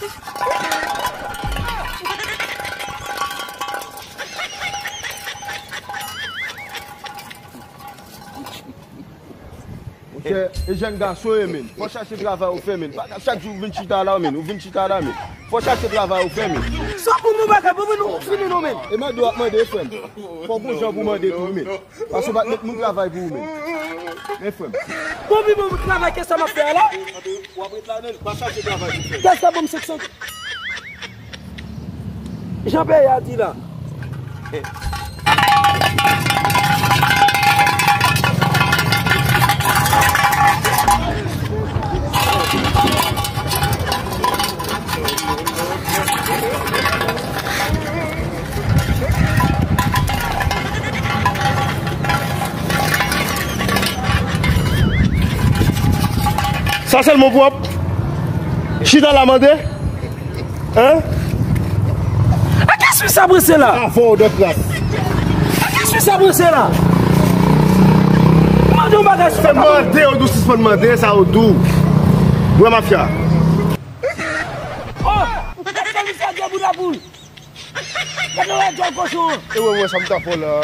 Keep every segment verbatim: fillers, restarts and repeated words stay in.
Monchè, e jèn gason ye, men. Fò chache travay ou fè, men. Pa chak jou ou vin chita la, men. Ou vin chita la, men. Fò chache travay ou fè, men. Sa pou nou bagay, pou nou fini nou, men. E mande w ap mande, frè m. Fò gon jan pou mande tou, men. Paske w pa t met moun travay pou ou, men. Men, frè m. Bon, pi bon travay, kè sa m ap fè a la? W ap ret la, men. Pa chache travay pou fè. Kè sa bon, m senk san. Jan peyi a di la. Sa sèlman pou w ap chita la mande? Hein? A kès fi sa branche la? Avè w de kras. A kès fi sa branche la? Mande yon bagay sou fè mwen. Mande yo dou, sispann mande sa yo dou. Bwè mafya. Oh, gade kè li sa gen bouda poul. Gade yon djòl kochon. E wè, wè, sa m ta fè la.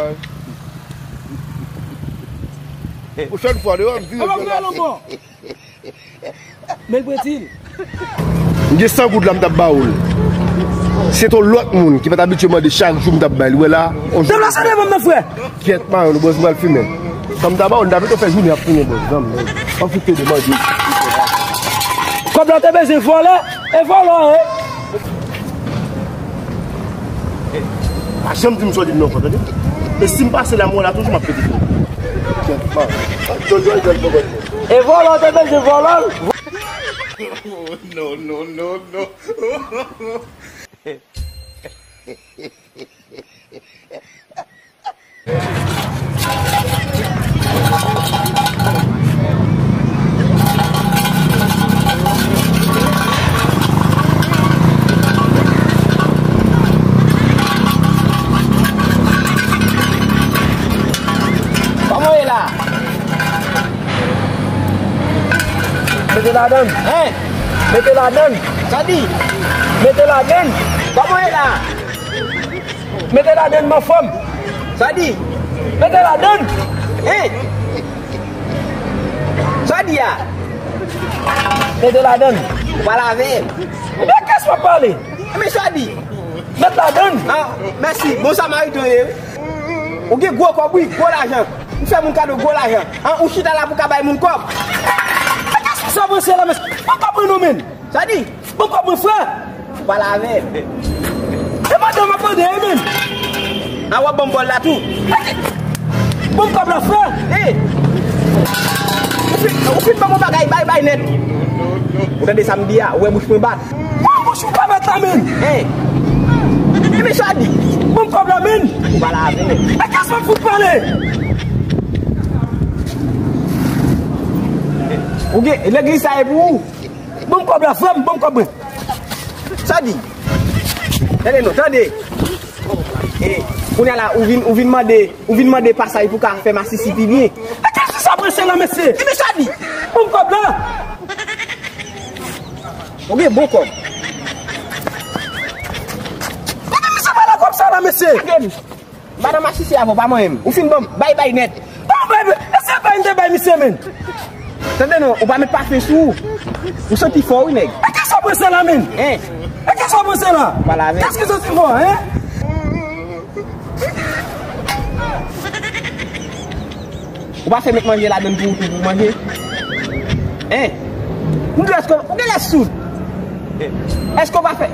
Pwochèn fwa, devan m vire. Kòman pou al ankò? Men l pran ti l. M gen san goud la, m t ap ba ou l. Se t yon lòt moun ki pa t abitye mande chak jou m t ap bay li. Wè la, on jou. Deplase devan m nan, frè. Kyèt, mayon, nou bòz m pral fimen. Sa m ta ba ou l, m ta pito fè jounen ap fimen, bòz. Zanmi, an fout te demande. Kòb la te bezwen vòlè, e vòlè, e. Pa janm di m sa w di m nan ankò, tande? E si m pase la, m wè w la toujou, m ap pete fò. Kyèt, mayon. Jojo, e vòlè, te bezwen vòlè. No, no, no, no. Kòman w ye la? Mete ladann. Hein? Mete ladann. Sa di? Mete ladann. Kòman w ye la? Mete ladann m anfòm. Sa di? Mete ladann. Hein? Sa di a? Mete ladann. Ou pa lave. Ebyen, kès w ap pale? Men sa di? Met ladann. Ah, mèsi. Bon samariten ye. Ou gen gwo kòb, wi, gwo lajan. Ou fè moun kado gwo lajan. An, ou chita la pou ka bay moun kòb. Kès sa branche la, men? Ban m kòb mwen non, men. Sa di? Ban m kòb mwen, frè. Ou pa lave. E mande m ap mande, e, men. A, w ap ban m bòl la tou. Ban m kòb la, frè. E. Ou fin, ou fin ban m yon bagay, bay, bay nèt. Ou tande sa m di a, ou wè bouch mwen bat. Ban m bouch ou pa bat la, men. Hein? E men sa di? Ban m kòb la, men. Ou pa lave. E kès w ap fout pale? Ou gen, legliz sa e pou ou. Ban m kòb la, frè m, ban m kòb mwen. Sa di? Tande non, tande. E, kounye a la, ou vin, ou vin mande, ou vin mande pasaj pou ka fè masisi pi byen. E kès sa branche la, mesye? E men sa di? Ban m kòb la. Ou gen bon kòb. Gade misye pale kòb sa la, mesye. Madanm masisi a, pa manyen m. Ou fin ban m, bay, bay nèt. Ban m bay, bay, e se bay m te bay misye, men. Tande non, ou pa met pafen sou ou. Ou santi fò, wi, nèg. E kès sa branche la, men? Hein? E kès sa branche la? Pa lave. Kès ki santi fò, hein? Ou pa fè met manje ladann pou, pou, pou manje? Hein? M di èske ou gen lè soud? Èske ou pa fè?